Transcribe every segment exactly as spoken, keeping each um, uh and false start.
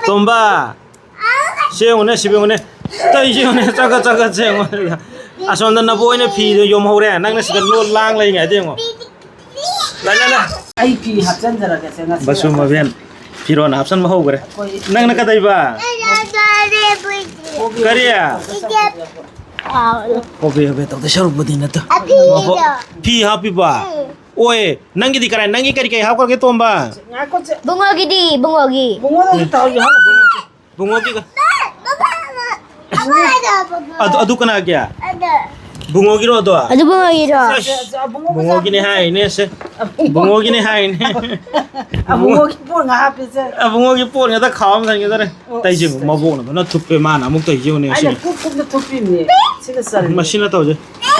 ꯇꯣꯝꯕ, ꯁꯤ ꯌꯦꯡꯉꯨꯅꯦ, ꯁꯤ ꯌꯦꯡꯉꯨꯅꯦ꯫ ꯇꯧꯔꯤꯁꯤ ꯌꯦꯡꯉꯨꯅꯦ, ꯆꯒꯠ ꯆꯒꯠ ꯁꯦ ꯌꯦꯡꯉꯨ꯫ ꯑꯁꯣꯝꯗ ꯅꯕꯣꯛ ꯍꯣꯏꯅ ꯐꯤꯗꯣ ꯌꯣꯝꯍꯧꯔꯦ, ꯅꯪꯅ ꯁꯤꯗ ꯂꯣꯜ ꯂꯥꯡ ꯂꯩꯔꯤꯉꯩꯗ ꯌꯦꯡꯉꯣ꯫ ꯂꯥ, ꯂꯥ, ꯂꯥ꯫ ꯑꯩ ꯐꯤ ꯍꯥꯞꯆꯤꯟꯖꯔꯒꯦꯁꯦ ꯉꯁꯤ꯫ ꯕꯁꯨ ꯃꯕꯦꯟ ꯐꯤꯔꯣꯟ ꯍꯥꯞꯆꯤꯟꯕ ꯍꯧꯈ꯭ꯔꯦ꯫ ꯑꯩꯈꯣꯏ ꯅꯪꯅ ꯀꯩꯗꯧꯕ? ꯀꯣꯕꯤ ꯀꯔꯤ? ꯍꯣꯕꯦ ꯍꯣꯕꯦ ꯇꯧꯗꯣꯏ ꯁꯔꯨꯛꯄꯨꯗꯤ ꯅꯠꯇ꯫ ꯑꯐꯤꯗꯣ꯫ ꯃꯕꯣꯛ ꯐꯤ ꯍꯥꯞꯄꯤꯕ? ꯎꯝ꯫ ꯑꯣꯏ, ꯅꯪꯒꯤꯗꯤ ꯀꯔꯥꯏ? ꯅꯪꯒꯤ ꯀꯔꯤ ꯀꯔꯤ ꯍꯥꯞꯈ꯭ꯔꯒꯦ, ꯇꯣꯝꯕ? ꯉꯥꯏꯈꯣ, ꯆꯦ꯫ ꯕꯨꯡꯉꯣꯒꯤꯗꯤ, ꯕꯨꯡꯉꯣꯒꯤ꯫ ꯕꯨꯡꯉꯣꯗ ꯑꯣꯏꯅ ꯇꯧꯍꯜꯂꯣ꯫ ꯕꯨꯡꯉꯣꯒꯤꯒ꯫ ꯑꯗꯨ, ꯑꯗꯨ ꯀꯅꯥꯒꯤ? ꯕꯨꯡꯉꯣꯒꯤꯔꯣ ꯑꯗꯣ? ꯑꯗꯨ ꯕꯨꯡꯉꯣꯒꯤꯔꯣ? ꯑꯁ, ꯕꯨꯡꯉꯣꯒꯤꯅꯦ ꯍꯥꯏꯅꯦ ꯁꯦ꯫ ꯕꯨꯡꯉꯣꯒꯤꯅꯦ ꯍꯥꯏꯅꯦ꯫ ꯑꯕꯨꯡꯉꯣꯒꯤ ꯄꯣꯠ ꯉꯥ ꯍꯥꯞꯄꯦꯁꯦ꯫ ꯑꯕꯨꯡꯉꯣꯒꯤ ꯄꯣꯠ ꯉꯥꯛꯇ ꯈꯥꯎ ꯑꯃ ꯆꯪꯒꯗꯧꯔꯦ꯫ ꯑꯣ꯫ ꯇꯩꯁꯤꯕꯨ ꯃꯕꯣꯛꯅ ꯐꯖꯅ ꯊꯨꯞꯄꯦ, ꯃꯥꯅ ꯑꯃꯨꯛ ꯇꯩꯁꯤ ꯌꯦꯡꯉꯨꯅꯦ ꯑꯩꯅ ꯁꯤꯅꯤ꯫ ꯀꯨꯞ ꯀꯨꯞꯅ ꯊꯨꯞꯄꯤꯅꯦ꯫ ꯁꯤꯅ ꯆꯜꯂꯦ꯫ ꯃꯁꯤꯅ ꯇꯧꯁꯦ꯫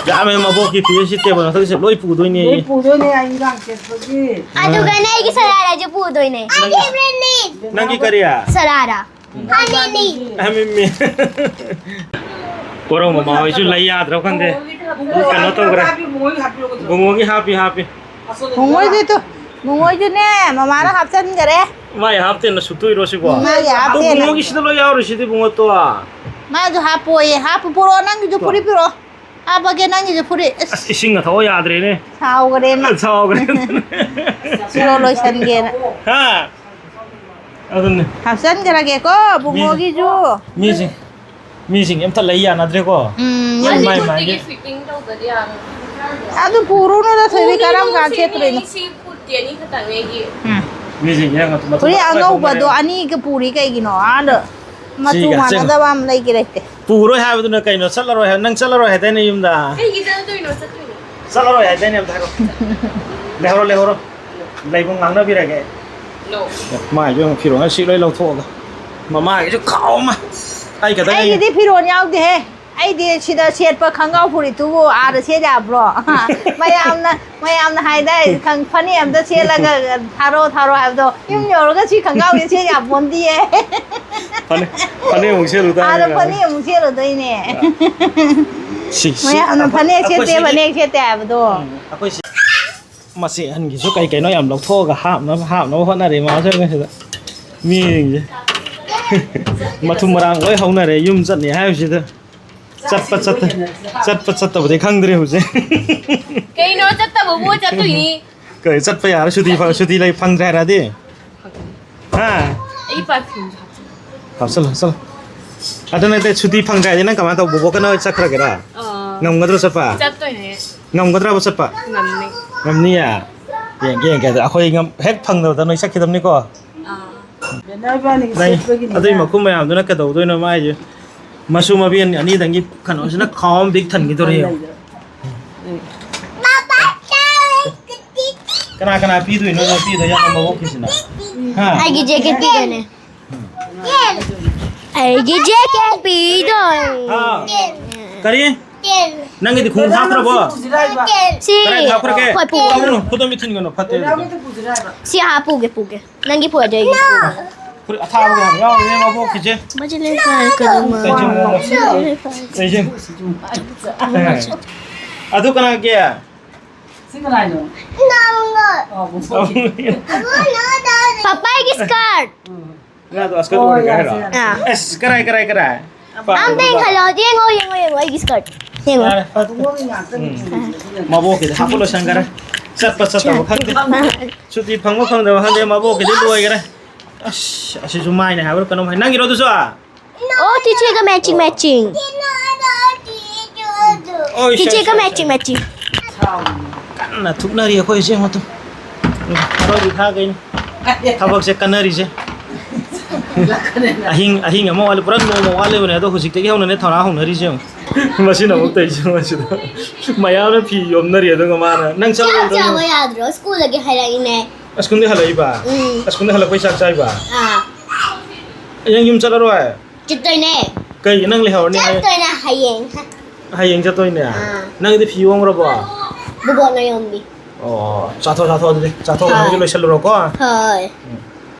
ꯌꯥꯝꯃꯦ, ꯃꯕꯣꯛꯀꯤ ꯐꯤꯔꯦꯟꯁꯤ ꯇꯦꯕꯜ ꯃꯊꯛꯁꯦ ꯂꯣꯏ ꯄꯨꯗꯣꯏꯅꯦ꯫ ꯂꯣꯏ ꯄꯨꯗꯣꯏꯅꯦ ꯑꯩ ꯏꯟꯖꯥꯡ ꯁꯦꯠꯄꯒꯤ꯫ ꯑꯗꯨꯒꯅꯦ ꯑꯩꯒꯤ ꯁꯔꯥꯔꯥꯁꯨ ꯄꯨꯗꯣꯏꯅꯦ꯫ ꯅꯪꯒꯤ ꯀꯔꯤ? ꯁꯔꯥꯔꯥ꯫ ꯍꯥꯃꯤꯃꯤ꯫ ꯍꯥꯃꯤꯃꯤ꯫ ꯀꯣꯔꯧ ꯃꯃꯥ ꯍꯣꯏꯁꯨ ꯂꯩ ꯌꯥꯗ꯭ꯔꯕ ꯈꯪꯗꯦ꯫ ꯀꯩꯅꯣ ꯇꯧꯈ꯭ꯔꯦ꯫ ꯕꯨꯡꯉꯣꯒꯤ ꯍꯥꯞꯄꯤ, ꯍꯥꯞꯄꯤ꯫ ꯕꯨꯡꯉꯣꯏꯗꯤ ꯇꯨ, ꯕꯨꯡꯉꯣꯏꯗꯨꯅꯦ ꯃꯃꯥꯅ ꯍꯥꯞꯆꯤꯟꯈꯔꯦ꯫ ꯃꯥꯏ ꯍꯥꯞꯇꯦꯅ ꯁꯨꯛꯇꯣꯛꯏꯔꯣ ꯁꯤꯕꯣ? ꯃꯥꯒꯤ ꯑꯗꯣ ꯍꯥꯞꯇꯦꯅ꯫ ꯕꯨꯡꯉꯣꯒꯤꯁꯤꯗ ꯂꯣꯏ ꯌꯥꯎꯔꯤꯁꯤꯗꯤ ꯕꯨꯡꯉꯣ ꯇꯣ꯫ ꯃꯥꯁꯨ ꯍꯥꯞꯄꯣꯌꯦ꯫ ꯍꯥꯞꯄꯨ ꯄꯨꯔꯛꯑꯣ, ꯅꯪꯒꯤꯁꯨ ꯐꯨꯔꯤꯠ ꯄꯤꯔꯛꯑꯣ꯫ ꯍꯥꯞꯄꯒꯦ ꯅꯪꯒꯤꯁꯨ ꯐꯨꯔꯤꯠ꯫ ꯑꯁ, ꯑꯁ, ꯏꯁꯤꯡꯒ ꯊꯛꯑꯣ ꯌꯥꯗ꯭ꯔꯦꯅꯦ꯫ ꯁꯥꯎꯈ꯭ꯔꯦ ꯃꯥ꯫ ꯁꯥꯎꯈ꯭ꯔꯦ꯫ ꯁꯤꯔꯣ ꯂꯣꯏꯁꯟꯒꯦꯅ꯫ ꯍꯥ? ꯑꯗꯨꯅꯦ꯫ ꯍꯥꯞꯆꯟꯈ꯭ꯔꯒꯦꯀꯣ, ꯕꯨꯡꯉꯣꯒꯤꯁꯨ꯫ ꯃꯤꯁꯤꯡ, ꯃꯤꯁꯤꯡ ꯑꯝꯇ ꯂꯩ ꯌꯥꯅꯗ꯭ꯔꯦꯀꯣ꯫ ꯎꯝ, ꯃꯥꯏ, ꯃꯥꯏ, ꯃꯥꯏꯒꯤ꯫ ꯐꯤꯠꯇꯤꯡ ꯇꯧꯗꯗꯤ ꯌꯥꯔꯣꯏ꯫ ꯑꯗꯨ ꯄꯨꯔꯨꯅꯨꯗ, ꯊꯣꯏꯕꯤ, ꯀꯔꯝ ꯀꯥꯟ ꯁꯦꯠꯇꯣꯏꯅꯣ? ꯁꯤ ꯀꯨꯔꯇꯤ ꯑꯅꯤ ꯈꯛꯇꯪꯅꯦ ꯑꯩꯒꯤ꯫ ꯎꯝ꯫ ꯃꯤꯁꯤꯡ ꯌꯦꯡꯉꯣ, ꯃꯇꯨ ꯐꯨꯔꯤꯠ ꯃꯇꯨ ꯑꯉꯧꯕꯗꯣ ꯂꯩꯔꯦ꯫ ꯑꯅꯤꯒ ꯄꯨꯔꯤ ꯀꯩꯒꯤꯅꯣ? ꯑꯥꯗ ꯃꯆꯨ ꯁꯤꯒ ꯍꯥꯞꯆꯤꯜꯂꯣ꯫ ꯃꯥꯟꯅꯗꯕ ꯑꯃ ꯂꯩꯒꯦ ꯂꯩꯇꯦ꯫ ꯄꯨꯔꯣꯏ ꯍꯥꯏꯕꯗꯨꯅ ꯀꯩꯅꯣ? ꯆꯠꯂꯔꯣꯏ ꯍꯥꯏ-, ꯅꯪ ꯆꯠꯂꯔꯣꯏ ꯍꯥꯏꯗꯥꯏꯅꯦ ꯌꯨꯝꯗ? ꯀꯩꯒꯤ ꯆꯠꯂꯗꯣꯏꯅꯣ? ꯆꯠꯇꯣꯏꯅꯦ꯫ ꯆꯠꯂꯔꯣꯏ ꯍꯥꯏꯗꯥꯏꯅꯦ ꯑꯝꯇ ꯍꯥꯏꯔꯣ꯫ ꯂꯩꯍꯧꯔꯣ, ꯂꯩꯍꯧꯔꯣ꯫ ꯂꯩꯕ ꯉꯥꯡꯅꯕꯤꯔꯒꯦ꯫ No꯫ ꯃꯥꯏꯁꯨ ꯑꯃꯨꯛ ꯐꯤꯔꯣꯜ ꯉꯁꯤ ꯂꯣꯏ ꯂꯧꯊꯣꯛꯑꯒ꯫ ꯃꯃꯥꯒꯤꯁꯨ ꯈꯥꯎ ꯑꯃ꯫ ꯑꯩ ꯈꯛꯇꯪ ꯑꯩꯒꯤ ꯑꯩꯒꯤꯗꯤ ꯐꯤꯔꯣꯜ ꯌꯥꯎꯗꯦꯍꯦ꯫ ꯑꯩꯗꯤ ꯁꯤꯗ ꯁꯦꯠꯄ ꯈꯣꯡꯒ꯭ꯔꯥꯎ ꯐꯨꯔꯤꯠꯇꯨꯕꯨ ꯑꯥꯗ ꯁꯦꯠ ꯌꯥꯕ꯭ꯔꯣ? ꯃꯌꯥꯝꯅ, ꯃꯌꯥꯝꯅ ꯍꯥꯏꯗꯥꯏ, ꯈꯪ-, ꯐꯅꯦꯛ ꯑꯝꯇ ꯁꯦꯠꯂꯒ ꯊꯥꯔꯣ, ꯊꯥꯔꯣ ꯍꯥꯏꯕꯗꯣ ꯌꯨꯝ ꯌꯧꯔꯒ ꯁꯤ ꯈꯣꯡꯒ꯭ꯔꯥꯎꯁꯦ ꯁꯦꯠ ꯌꯥꯄꯣꯟꯗꯤꯌꯦ꯫ ꯐꯅꯦꯛ, ꯐꯅꯦꯛ ꯑꯃꯨꯛ ꯁꯦꯠꯂꯨ ꯇꯥꯔꯦ ꯑꯥꯗ ꯀꯥꯏꯅ꯫ ꯐꯅꯦꯛ ꯑꯃꯨꯛ ꯁꯦꯠꯂꯨꯗꯣꯏꯅꯦ꯫ ꯁꯤ, ꯁꯤ, ꯃꯌꯥꯝꯅ ꯑꯩꯈꯣꯏ, ꯐꯅꯦꯛ ꯑꯩꯈꯣꯏ ꯁꯦꯠꯇꯦ, ꯁꯤꯒꯤ ꯐꯅꯦꯛ ꯁꯦꯠꯇꯦ ꯍꯥꯏꯕꯗꯣ꯫ ꯎꯝ, ꯑꯩꯈꯣꯏ ꯁꯤ-, ꯃꯆꯦ ꯑꯍꯟꯒꯤꯁꯨ ꯀꯩ ꯀꯩꯅꯣ ꯌꯥꯝ ꯂꯧꯊꯣꯛꯑꯒ ꯍꯥꯞꯅꯕ, ꯍꯥꯞꯅꯕ ꯍꯣꯠꯅꯔꯤ ꯃꯥꯁꯨ ꯁꯤꯗ꯫ ꯃꯤꯁꯤꯡꯁꯦ꯫ ꯃꯊꯨꯝ ꯃꯔꯥꯡ ꯂꯣꯏ ꯍꯧꯅꯔꯦ ꯌꯨꯝ ꯆꯠꯅꯤ ꯍꯥꯏꯕꯁꯤꯗ꯫ ꯆꯠꯄ ꯆꯠꯇ ꯆꯠꯄ ꯆꯠꯇꯕꯗꯤ ꯈꯪꯗ꯭ꯔꯦ ꯍꯧꯖꯤꯛ꯫ ꯀꯩꯅꯣ ꯆꯠꯇꯕꯕꯨ ꯆꯠꯇꯣꯏꯅꯤ꯫ ꯀꯩ ꯆꯠꯄ ꯌꯥꯔ ꯁꯨꯇꯤ ꯐ- ꯁꯨꯇꯤ ꯂꯩ ꯐꯪꯗ꯭ꯔꯦ ꯍꯥꯏꯔꯗꯤ? ꯍꯥ? ꯑꯩ ꯄꯔꯐ꯭ꯌꯨꯝꯁꯨ ꯍꯥꯞꯆꯤꯟ꯫ ꯍꯥꯞꯆꯜꯂꯣ ꯍꯥꯞꯆꯜꯂꯣ꯫ ꯑꯗꯨ ꯅꯠꯇꯦ, ꯁꯨꯇꯤ ꯐꯪꯗ꯭ꯔꯦ ꯍꯥꯏꯗꯤ ꯅꯪ ꯀꯃꯥꯏꯅ ꯇꯧꯕ? ꯕꯣꯕꯣꯛꯀ ꯅꯣꯏ ꯆꯠꯈ꯭ꯔꯒꯦꯔꯥ? ꯑꯥ꯫ ꯉꯝꯒꯗ꯭ꯔꯣ ꯆꯠꯄ? ꯆꯠꯇꯣꯏꯅꯦ꯫ ꯉꯝꯒꯗ꯭ꯔꯕ ꯆꯠꯄ? ꯉꯝꯅꯤ꯫ ꯉꯝꯅꯤꯌꯦ꯫ ꯌꯦꯡꯒꯦ ꯌꯦꯡꯒꯦ꯫ ꯑꯗ ꯑꯩꯈꯣꯏ ꯉꯝ- ꯍꯦꯛ ꯐꯪꯗꯕꯗ ꯅꯣꯏ ꯆꯠꯈꯤꯗꯕꯅꯤꯀꯣ꯫ ꯑꯥ꯫ ꯕꯦꯅꯔꯕꯥꯅꯤꯒꯤ ꯅꯪ ꯁꯦꯠꯄꯒꯤꯅꯦ꯫ ꯑꯗꯨꯏ ꯃꯈꯨꯝ ꯃꯌꯥꯝꯗꯨꯅ ꯀꯩꯗꯧꯗꯣꯏꯅꯣ ꯃꯥꯏꯁꯦ? ꯃꯁꯨ ꯃꯕꯦꯟ ꯑꯅꯤꯗꯪꯒꯤ ꯀꯩꯅꯣꯁꯤꯅ ꯈꯥꯎ ꯑꯃ ꯕꯤꯛ ꯊꯟꯈꯤꯗꯣꯔꯤ꯫ ꯀꯅꯥ ꯀꯅꯥ ꯄꯤꯗꯣꯏꯅꯣ ꯅꯪ ꯄꯤꯗꯣꯏ ꯌꯥꯝ ꯃꯕꯣꯛꯀꯤꯁꯤꯅ? ꯍꯥ? ꯑꯩꯒꯤ ꯖꯦꯀꯦꯠ ꯄꯤꯗꯣꯏꯅꯦ꯫ ꯑꯩꯒꯤ ꯖꯦꯀꯦꯠ ꯄꯤꯗꯣꯏ꯫ ꯍꯥ? ꯀꯔꯤ? ꯅꯪꯒꯤꯗꯤ ꯈꯣꯡꯎꯞ ꯍꯥꯞꯈ꯭ꯔꯕꯣ? ꯄꯨꯁꯤꯔꯥꯏꯕ? ꯁꯤ ꯀꯗꯥꯏꯗ ꯍꯥꯞꯈ꯭ꯔꯒꯦ? ꯍꯣꯏ ꯄꯨ꯫ ꯇꯧꯒꯅꯨ, ꯈꯨꯗꯣꯝ ꯃꯤꯊꯤꯟꯒꯅꯨ, ꯐꯠꯇꯦ ꯑꯗꯨꯗꯤ꯫ ꯕꯦꯅꯔꯕꯥꯅꯤꯗ ꯄꯨꯁꯤꯔꯥꯏꯕ? ꯁꯤ ꯍꯥꯞꯄꯨꯒꯦ ꯄꯨꯒꯦ꯫ ꯅꯪꯒꯤ ꯄꯨꯔꯗꯤ ꯑꯩꯒꯤ ꯄꯨꯒꯦ꯫ ꯐꯨꯔꯤꯠ ꯑꯊꯥꯕꯒ ꯌꯥꯝ ꯌꯥꯎꯔꯦ ꯃꯕꯣꯛꯀꯤꯁꯦ꯫ ꯀꯩꯁꯦ ꯃꯑꯣꯡ ꯑꯃ꯫ ꯀꯩꯁꯦ꯫ ꯑꯗꯨ ꯀꯅꯥꯒꯤ? ꯁꯤ ꯀꯅꯥꯏꯅꯣ? ꯑꯣ, ꯕꯣꯕꯣꯛꯀꯤ꯫ ꯄꯄꯥꯒꯤ ꯁ꯭ꯀꯔꯠ꯫ ꯉꯥꯗꯣ ꯑꯁꯀꯔ ꯑꯣꯏꯔꯒ ꯍꯥꯏꯔꯣ? ꯑꯥ꯫ ꯑꯁ, ꯀꯔꯥꯏ, ꯀꯔꯥꯏ, ꯀꯔꯥꯏ? ꯑꯝꯇ ꯌꯦꯡꯍꯜꯂꯣ꯫ ꯌꯦꯡꯉꯣ ꯌꯦꯡꯉꯣ ꯌꯦꯡꯉꯣ ꯑꯩꯒꯤ ꯁ꯭ꯀꯔꯠ꯫ ꯌꯦꯡꯉꯣ꯫ ꯌꯥꯔꯦ, ꯐꯠꯇꯦ꯫ ꯕꯣꯕꯣꯛꯀꯤ ꯉꯥꯛꯇꯅꯤ꯫ ꯃꯕꯣꯛꯀꯤꯗꯤ ꯍꯥꯞꯄ ꯂꯣꯏꯁꯟꯈꯔꯦ꯫ ꯆꯠꯄ ꯆꯠꯇꯕ ꯈꯪꯗꯦ꯫ ꯁꯨꯇꯤ ꯐꯪꯕ ꯐꯪꯗꯕ ꯈꯪꯗꯦ꯫ ꯃꯕꯣꯛꯀꯤꯗꯤ ꯂꯣꯏꯈꯔꯦ꯫ ꯑꯁ, ꯑꯁꯤꯁꯨ ꯃꯥꯏꯅꯦ ꯍꯥꯏꯕ꯭ꯔꯥ ꯀꯩꯅꯣꯝ ꯍꯥꯏ꯫ ꯅꯪꯒꯤꯔꯣ ꯑꯗꯨꯁꯨ? ꯑꯣ ꯇꯤꯆꯔꯒ ꯃꯦꯆꯤꯡ ꯃꯦꯆꯤꯡ꯫ ꯑꯣꯏ, ꯇꯤꯆꯔꯒ ꯁꯦ, ꯁꯦ, ꯃꯦꯆꯤꯡ ꯃꯦꯆꯤꯡ꯫ ꯀꯟꯅ ꯊꯨꯞꯅꯔꯤ ꯑꯩꯈꯣꯏ ꯏꯆꯦ ꯃꯇꯨ꯫ ꯍꯔꯥꯎꯕꯤ ꯊꯥꯒꯩꯅꯤ꯫ ꯊꯕꯛꯁꯦ ꯀꯟꯅꯔꯤꯁꯦ꯫ ꯑꯍꯤꯡ ꯑꯍꯤꯡ ꯑꯃ ꯋꯥꯠꯂꯤ꯫ ꯄꯨꯔꯥ ꯅꯣꯡꯃ ꯋꯥꯠꯂꯤꯕꯅꯦ꯫ ꯑꯗꯣ ꯍꯧꯖꯤꯛꯇꯒꯤ ꯍꯧꯅꯅꯦ ꯊꯧꯔꯥ ꯍꯧꯅꯔꯤꯁꯦ ꯌꯦꯡꯉꯣ꯫ ꯃꯁꯤꯅ ꯑꯃꯨꯛ ꯇꯧꯔꯤꯁꯦ ꯃꯁꯤꯗ꯫ ꯃꯌꯥꯝꯅ ꯐꯤ ꯌꯣꯝꯅꯔꯤ ꯑꯗꯨꯒ ꯃꯥꯅ ꯅꯪ ꯆꯥꯛ ꯆꯠꯂꯣꯏꯗ꯭ꯔꯣ? ꯆꯥꯕ ꯌꯥꯗ꯭ꯔꯣ? ꯁ꯭ꯀꯨꯜꯗꯒꯤ ꯍꯥꯏꯔꯛꯏꯅꯦ꯫ ꯑꯁꯀꯨꯟꯗꯤ ꯍꯜꯂꯛꯏꯕ? ꯎꯝ꯫ ꯑꯁꯀꯨꯟꯗ ꯍꯜꯂꯛꯄꯩ ꯆꯥꯛ ꯆꯥꯏꯕ? ꯑꯥ꯫ ꯅꯪ ꯌꯨꯝ ꯆꯠꯂꯔꯣꯏ? ꯆꯠꯇꯣꯏꯅꯦ꯫ ꯀꯩꯒꯤ ꯅꯪ ꯂꯩꯍꯧꯔꯅꯤ ꯍꯥꯏ? ꯆꯠꯇꯣꯏꯅꯦ ꯍꯌꯦꯡ꯫ ꯍꯌꯦꯡ ꯆꯠꯇꯣꯏꯅꯦ? ꯑꯥ꯫ ꯅꯪꯒꯤꯗꯤ ꯐꯤ ꯌꯣꯝꯈ꯭ꯔꯕꯣ? ꯕꯨꯕꯣꯛꯅ ꯌꯣꯝꯕꯤ꯫ ꯑꯣ, ꯆꯥꯊꯣꯛ ꯆꯥꯊꯣꯛ ꯑꯗꯨꯗꯤ꯫ ꯆꯥꯊꯣꯛ ꯍꯣꯏ꯫ ꯅꯪꯁꯨ ꯂꯣꯏꯁꯜꯂꯨꯔꯣꯀꯣ꯫ ꯍꯣꯏ꯫